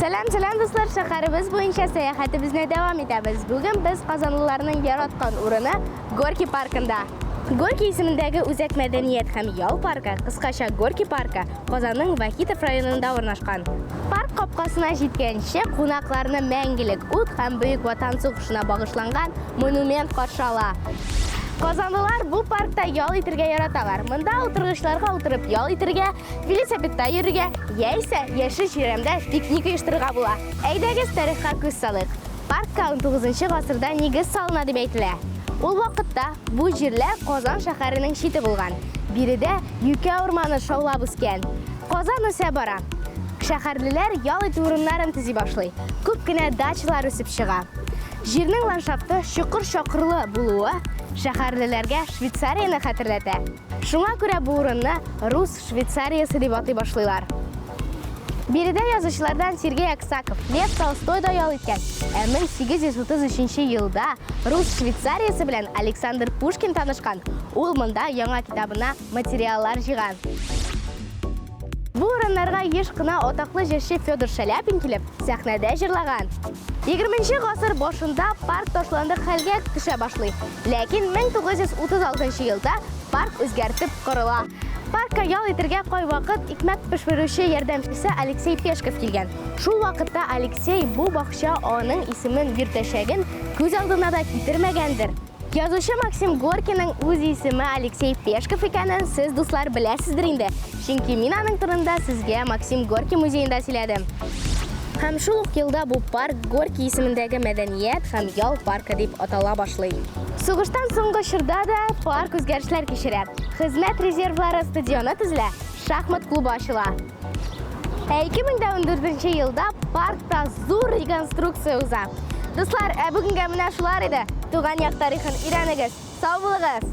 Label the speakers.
Speaker 1: Сәлам, сәлам, дуслар! Шәһәребез буенча сәяхәтебезне дәвам итәбез. Бүген без казанлыларның яраткан урыны Горки паркында. Горки исемендәге үзәк мәдәният һәм ял паркы, кыскача Горки паркы, Казанның Вахитов районында урнашкан. Парк капкасына җиткәнче кунакларны мәңгелек ут һәм Бөек Ватан сугышына багышланган монумент каршы ала. Казанлылар бу паркта ял итергә яраталар. Монда утыргычларга утырып ял итергә, велосипедта йөрергә, яисә яшел чирәмдә пикник оештырырга була. Әйдәгез, тарихка күз салыйк. Паркка 19 гасырда нигез салына дип әйтелә. Ул вакытта бу җирләр Казан шәһәренең чите булган. Биредә юкә урманы шаулап үскән. Казан үсә бара. Шәһәрлеләр ял итү урыннарын төзи башлый. Күп кенә дачалар үсеп чыга. Җирнең ландшафты чокыр-чакырлы булуы шәһәрлеләргә Швейцарияне хәтерләтә. Шуңа күрә бу урынны Рус Швейцариясе дип атый башлыйлар. Биредә язучылардан Сергей Аксаков, Лев Толстой да ял иткән. Ә 1833 елда Рус Швейцариясе белән Александр Пушкин танышкан. Ул монда яңа китабына материаллар җыйган. Бу урыннарга еш кына атаклы җырчы Федор Шаляпин килеп, сәхнәдә җырлаган. 20 гасыр башында парк ташландык хәлгә төшә башлый. Ләкин 1936 елда парк үзгәртеп корыла. Паркка ял итергә кайвакыт икмәк пешерүче ярдәмчесе Алексей Пешков килгән. Шул вакытта Алексей бу бакча аның исемен йөртәчәген күз алдына да китермәгәндер. Язучы Максим Горькийның үз исеме Алексей Пешков икәнен сез, дуслар, беләсездер инде. Чөнки мин аның турында сезгә Максим Горький музеенда сөйләдем. Һәм шул ук елда бу парк Горький исемендәге мәдәният һәм ял паркы дип атала башлый. Сугыштан соңгы чорда да парк үзгәрешләр кичерә. Хезмәт резервлары стадионы төзелә, шахмат клубы ачыла. Ә 2014 елда паркта зур реконструкция уза. Дуслар, ә бүгенгә менә шулар иде. Туган як тарихын өйрәнегез. Сау булыгыз!